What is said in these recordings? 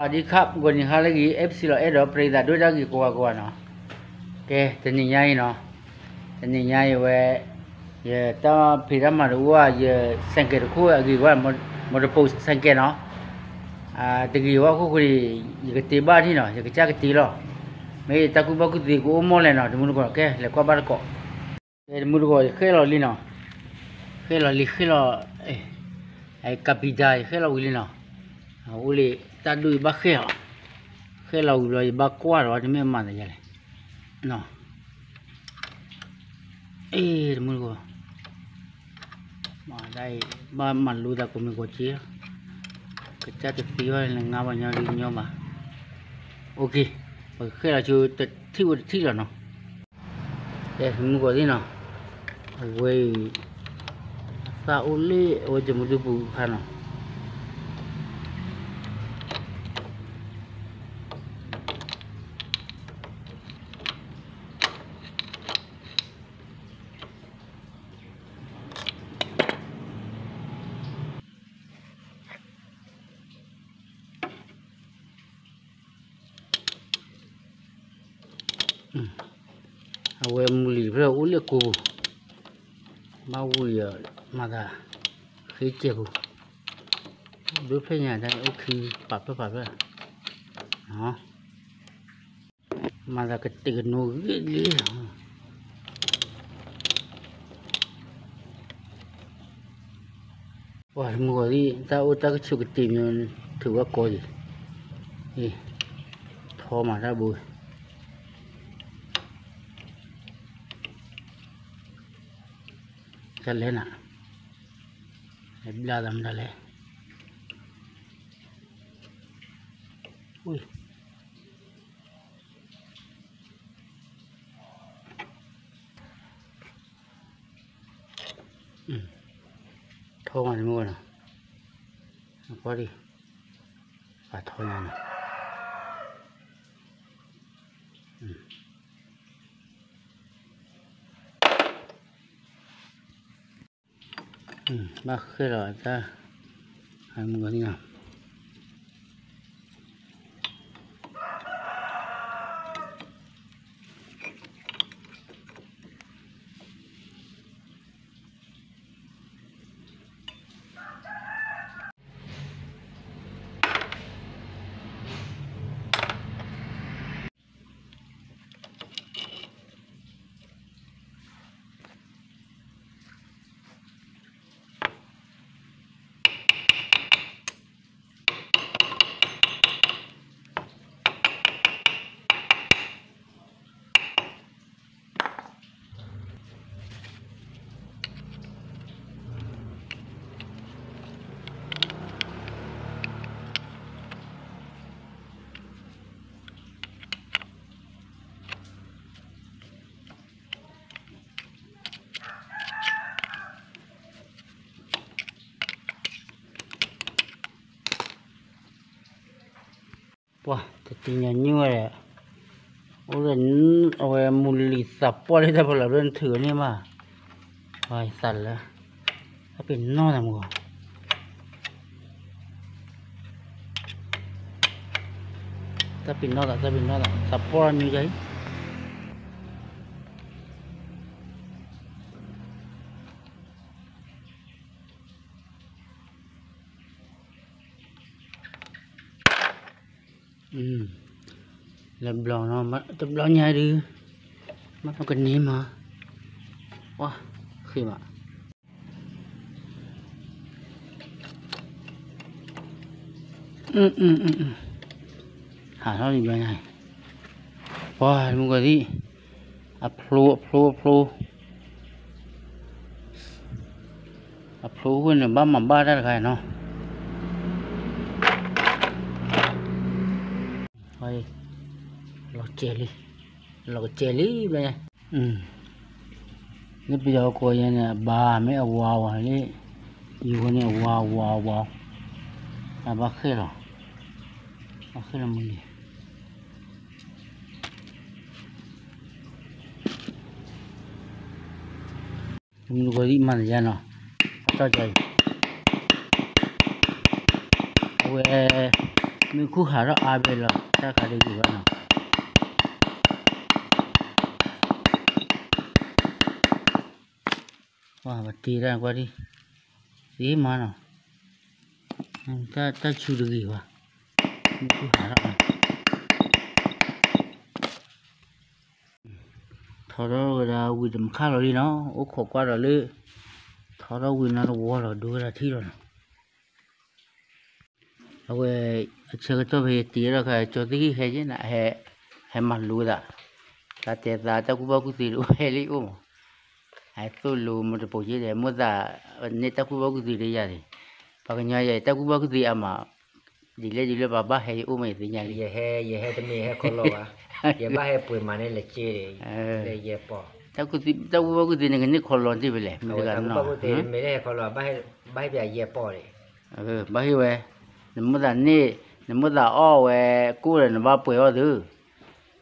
စဝၤဒံခး ဂီၤနံၤဟါလၢအဂ့ၤ F C လီၤ အဲၣ်ဒိးပရံသးဒိၣ်တၢ်ဂ့ၤကိးဂၤကိးဂၤနီၤ. ကဲ တနံၤညါအံၤနီၤ, တနံၤညါအံၤဝဲ ယတၢ်ဖံးတၢ်မၤတအိၣ်ဧါ, ယ ဆိုင်ကယ် တခိၣ်အဂ့ၤဝဲ မော်တော်ဘုတ်ဆိုင်ကယ် နီၤ, တဂ့ၤဝဲအခိၣ်ဃိန့ၣ် ယကတ့ဘၣ်ထံၣ်နီၤ, ယကစၢ်ကတ့လီၤ. မ့ၢ်တၢ်ကူၣ်ဘၣ်ကူၣ်သ့ကအိၣ်မီၢ်လဲၣ်နီၤ, တမုၢ်တကိး ကဲ လဲၤကွၢ်ဘၣ်တကိး ကဲ တမုၢ်တကိး ယဃဲလီၤလံနီၤ, ဃဲလီၤလံ ဃဲလီၤ, ကးပံၤတၢ် ယဃဲလီၤဝံၤလံနီၤ, အိၣ်လံ တၢ်ဒိၣ်ယဘၣ်ဃဲလီၤ, ဃဲလီၤဝံၤဘျီ ယဘၣ်ကွၢ်ဒီး တမ့ၢ်မၤသးယၤလဲၣ်, အ့ တမုၢ်တကိး မၤဒၣ်အံၤ ဘၣ်မၤလိသးကိးမံၤကိးက့လီၤ, ကစၢ်တသံဘၣ်လၢငါဘၣ်ညီဒုးညီဘၣ်, အိၣ်က့ၤ, ပဃဲလီၤဆိ တထံၣ်ဝဲတထံၣ်လီၤနီၤ. ကဲ မုၢ်ကီၤသ့ၣ်နီၤ, အဝဲအံၤ အသၣ်အိၣ်လၢအဝဲ တမုၢ်တပူၤခါနီၤ. အဝဲမုၢ်လံၤတဖျၢၣ်အိၣ်လၢအကိာ်ပူၤ, ဘၣ်ဝံၤဒီးမၤသး ဃ့ကဲပူၤ, ဒိဖျၢၣ်ညါတၢ်အိၣ်ခံ ပာ်ဖျၢၣ်ပာ်ဖျၢၣ်, မၤသးကတဲာ်ကနိဂ့ၤလံ. ပှၤမုၢ်ဂီၤသ့ၣ် တၢ်အိၣ်တၢ်ကဆိးကတ့ၤမ့ၢ် ထုးဝဲကိးယံၤ, ထီမးတၢ်ဘိ, တၢ်လဲၤနၤ, လဲၤဘျါသးမတၤလဲၣ်. ထီမးတမုၢ်ဂီၤနီၤ, ကွၢ်ဒံး, ပာ်ထီညါနီၤ. ဘၣ်ဃဲလီၤတၢ်, မုၢ်ဂီၤသ့ၣ်နီၤ. ပှၤတသ့ၣ်ညါညိဝဲဒီး, အိၣ်ဒီး အဝဲမုၢ်လံၤသးပှၢ်လၢတၢ်ဖီလာ်ဘျီနထုးအီၤန့ၣ်မး, ပှၤသးလၢ, တၢ်ပ့ၤနီၣ်သးမုၢ်ဂီၤ, တၢ်ပ့ၤနီၣ်သး တၢ်ပ့ၤနီၣ်သး သးပှၢ်မံၤယၤအံၤ. လၢဘျီနီၤ တဘျီညါဒုး မ့ၢ်ကန့ၢ်မး ပှၤ ဃ့ဘၣ် ဟးထီၣ်လံဘျီညါ ပှၤမုၢ်ကီၤသံၣ် အဖျိ အဖျိ အဖျိ အဖျိဃိန့ၣ် ဘၣ်မၤဘၣ်တၢ်တခါနီၤ လီၤကဲလံ လီၤကဲလံဘျီညါ လၢပယီၤကိးယဲန့ၣ် အဘါမ့ၢ်အဝါဝါလံ ယိၤန့ၣ် အဝါဝါဝါ အဘၣ်ဃဲလီၤ ဘၣ်ဃဲလီၤမုၢ်လံ မုၢ်ကီၤသံၣ်မၤတယါနီၤ အတီၢ်ကီၤအံၤ အဝဲ မ့ၢ်ခူၣ်ဟးထီၣ်အါဘဲလီၤ တၢ်ခါဒ်အံၤဘၣ်နီၤ. ပှၤပတ့တၢ်ကွၢ်ဒံး သ့မးနီၤ. တၢ်ဆူတဂ့ၤဘၣ် မ့ၢ်ခူၣ်ဟးထီၣ်အါ ထီထီၣ်ဝဲဒၣ်ဝံၤတမုၢ်ခါလီၤလံနီၤ အိၣ်ခိးကွၢ်ဒီးလၢ ထီထီၣ်ဝံၤနီတဝီလီၤ ဒိဝဲဒၣ်ထံၣ်လီၤနီၤ. အဝဲ အဆၢကတီၢ်ဖဲယတ့ထီၣ်ခါ ကၠီသ့ၣ်ဟံၣ်ဟဲက့ၤနၤ ဟဲမၤလိသး တၢ်တဲသးတၢ်ကူၣ်ဘၣ်ကူၣ်သ့တအိၣ်ဟဲလံအိၣ်မး အသိၣ်လိမ့ၢ်တပိာ်က့ၤဒီး မိၣ်သး န့ၢ်တၢ်ကူၣ်ဘၣ်ကူၣ်သ့တယၤန့ၣ် ပှၤကညီယဲ တၢ်ကူၣ်ဘၣ်ကူၣ်သ့အါမး ဒ်လဲၣ်ဒ်လဲၣ်ပှၤဘၣ်ဟဲယအိၣ်မးယသ့ၣ်ညါလံ ယဟဲ ယဟဲတမ့ၢ်ဟဲခီလီၤဘၣ် ယဘၣ်ဟဲပှ့ၤမၤန့ၢ်လၢက့ဒီး လၢယဲပီၢ် တၢ်ကူၣ်ဘၣ်ကူၣ်သ့န့ၣ် ကန့ၢ်ခီလီၤတ့ၢ်ဖဲလဲၣ် မ့ၢ်တဂၤနီၤ မ့ၢ်လၢဟဲခီလီၤ ဘၣ်ဟ့ၣ်ပယဲပီၢ်န့ၣ် ဘၣ်ဟ့ၣ်ဝဲ နမိၣ်သးန့ၢ် နမိၣ်သးအီၣ်ဝဲကိၣ်ဒီး နဘၣ်ပှ့ၤအီၣ်သု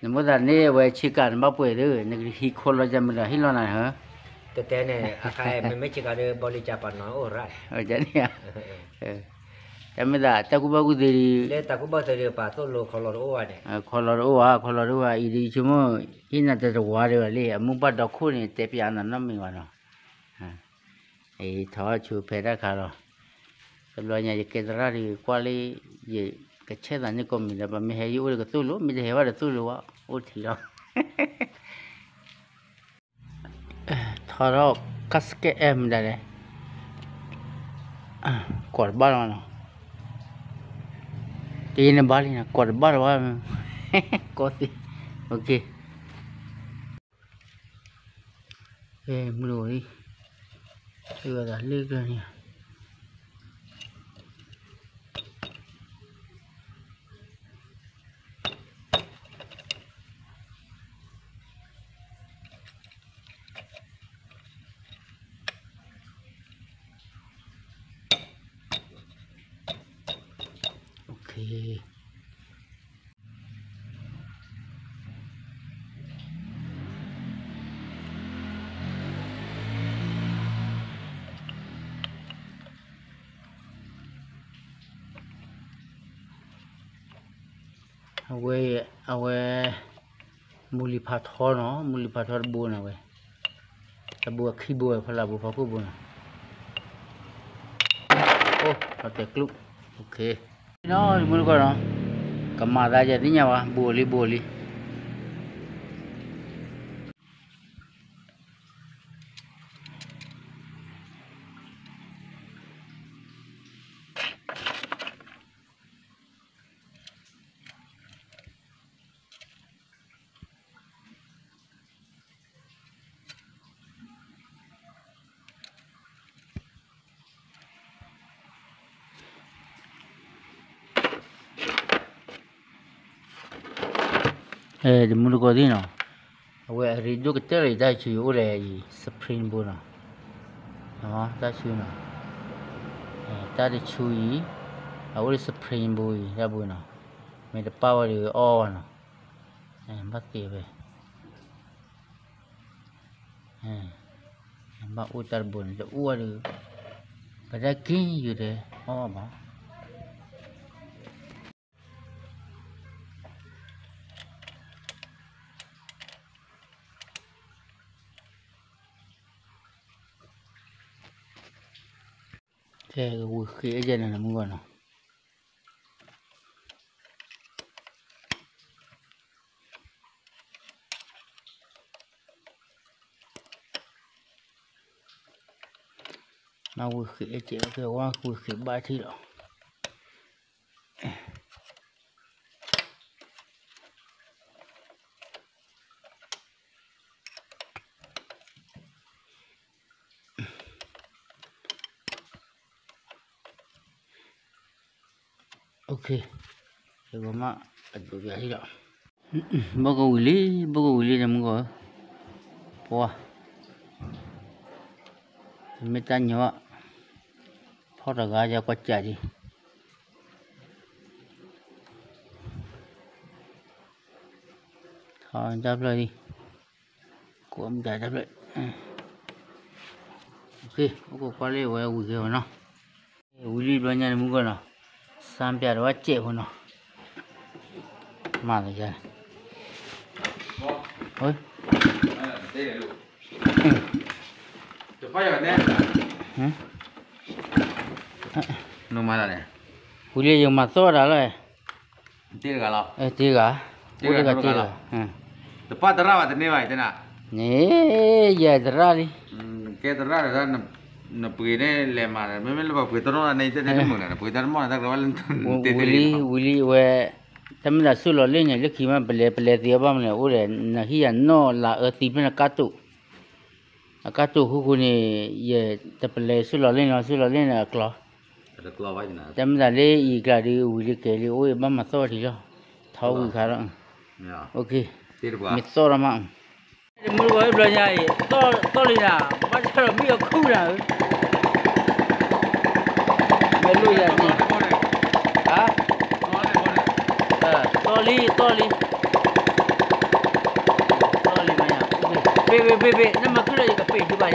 နမိၣ်သးန့ၢ်ဝဲဆ့ကၤ နဘၣ်ပှ့ၤသု နကဟံးခီလီၤယမုၢ်ဒီး ဟ့ၣ်လီၤနၤဟၢ တတဲန့ၣ် အခါ မ့မ့ၢ်ဆ့ကၤဒီး ဘီလံကၢ်ပာ်နီၣ်အိၣ်ရၣ် တၢ်မ့ၢ်သး တၢ်ကူၣ်ဘၣ်ကူၣ်သ့ဒ် လၢတၢ်ကူၣ်ဘၣ်ကူၣ်သ့ဒီး ပာ်သိၣ်လိခီလီၤတအိၣ်ဘၣ်န့ၣ် ခီလီၤတအိၣ်ဘၣ် ခီလီၤတအိၣ်ဘၣ် အံၤဒ်ဆိကမိၣ် ဟ့ၣ်နၤတတဝါဒံးဘၣ်လံ အမိၢ်ပှၢ်ဒီခိၣ်န့ၣ် တဲပျးနၤနီတမံၤဘၣ်နီၤ အံၤထီၣ်ဆူဖဲတၢ်ခါလီၤ တဘျီညါယကဲသရၣ်ဒီးကွၢ်လၢ ယကဆဲးသးန့ၢ်ကိးမံၤဒီး ပှၤမ့ၢ်ဟဲယအိၣ်ဒီးကသိၣ်လိ မ့ၢ်တဟဲဘၣ်ဒီးသိၣ်လိဝဲ အိၣ်ထံးလီၤ ထီၣ်ထီၣ် casket အဲၣ်မတၤလဲၣ် ကိးတဘၣ်လီၤနီၤ တယနဘၣ်လံနီၤ ကိးတဘၣ်လီၤဘၣ် ကိးသ့ OK မုၢ်တဂီၤလံ အဝဲဒၣ်လ့ကျၢၤန့ၣ် OK အဝဲ အဝဲ မူလံၤဖးထီနီၤ မူလံၤဖးထီတဘိန့ၣ်ဝဲ တဘိအခံဘိဝဲ ဖီလာ်ဘိဖီခိၣ်ဘိနီၤ အိၣ် လီၤတဲာ်ကျိၣ် OK နီၤ တမူတကိးနီၤ ကမၤသးယသ့ၣ်ညါဘၣ် ဘိလံ ဘိလံ တမူတကိးသ့ၣ်နီၤ အဝဲအရ့ဒိၣ်ကတၢၢ်လၢယတၢ်ဆူအံၤအိၣ်ဒီးအံၤ spring ဘိနီၤ တၢ်ဆူနီၤ တၢ်တဆူအံၤ အအိၣ်ဒီး spring ဘိအံၤ တၢ်ဘိနီၤ မ့ၢ်တပာ်ဝဲဒီးအီၣ်ဘၣ်နီၤ ဘၣ်သ့ဝဲ ဘၣ်အိၣ်တၢ်တဘိန့ၣ် တအိၣ်ဝဲဒီး ပတၢ်က့ၤယိာ်တဲအီၣ်ဘၣ် ကဲ ကဝံၤဃ့အယဲၢ်န့ၣ်မုၢ်ဂီၢ်နီၤ မ့ၢ်ဝံၤဃ့အကဲး ကဲဝံၤဃ့ဘၣ်ထံၣ်လီၤ OK ယကမၣ်အဒိးပၠးဟံၣ်လီၤ ဘီကဝံၤလံ ဘီကဝံၤလံ တမုၢ်ဂီၢ်ဧၢ ပှၤ တမ့ၢ်တၢ်ညီဘၣ် ဖီၣ်တဂၤယကွၢ်စးဒံး ထီၣ်တၢ်ဖျၢၣ်လံ ကိးမတၤတၢ်ဖျၢၣ် အိၣ်ခိးကွၢ်လၢဝဲဝံၤက့ၤဝဲနီၤ ဝံၤလံဘျီညါန့ၣ်မုၢ်ဂီၢ်နီၤ စၢ်ပၠးတဝၣ်စဲးဖိနီၤ မၤလၢယၤ, ဝံၤလံယကမၤသီၣ်တၢ်လီၤ, တဂၤ, တဂၤ, တပၢ်တရၣ်ဘၣ်တန့ၢ်ဘၣ်, န့ၣ်, ယဲတရၣ်လံ, ကဲတရၣ်ဒီး နပှ့ၤန့ၣ်လဲၤမၤဒီး မ့မ့ၢ်လၢပှ့ၤတနီၣ်န့ၣ် တမုာ်န့ၣ် ပှ့ၤတနီၣ်န့ၣ် တၢ်ကရၢဝဲလၢ ဝံၤလံ, ဝံၤလံဝဲ, တၢ်မ့ၢ်သးဆူၣ်လီၤလ့ၣ်န့ၣ် လၢခံမး ပလဲၤပလဲၤသ့အီၤဘၣ်မနုၤလဲၣ် အိၣ်ဒီး နဟံၣ်ယၤနီၣ်လၢအၢသံဖဲန့ၣ်ကါတိာ်, အကါတိာ်ဃူဃူန့ၣ်, ယတပလဲၤဆူၣ်လီၤလ့ၣ်နီၤ ဆူၣ်လီၤလ့ၣ်န့ၣ်အကျီ, တၢ်မ့ၢ်သးလၢအံၤကျါဒီး ဝံၤလံကဲလံ အိၣ်အံၤဘၣ်မၤသီၣ်ထံလီၤ, ထီဝံၤခါလီၤ, မ့ၢ်သီၣ်ထီမး တမုၢ်တဂီၤဘျီညါအံၤ, သီၣ်လံနၤ, ဘၣ်ဆၣ်ဒီးမ့ၢ်အီၤခူၣ်နၤဧၢ, မ့ၢ်လိၣ်ယၤဒ်, ဟါ, သီၣ်လံ သီၣ်လံ, သီၣ်လံမ့ၢ်ညါ, ပ့ၤ ပ့ၤ ပ့ၤ ပ့ၤ နမၤခုၣ်ဒီးယကပ့ၤဒံးဘၣ်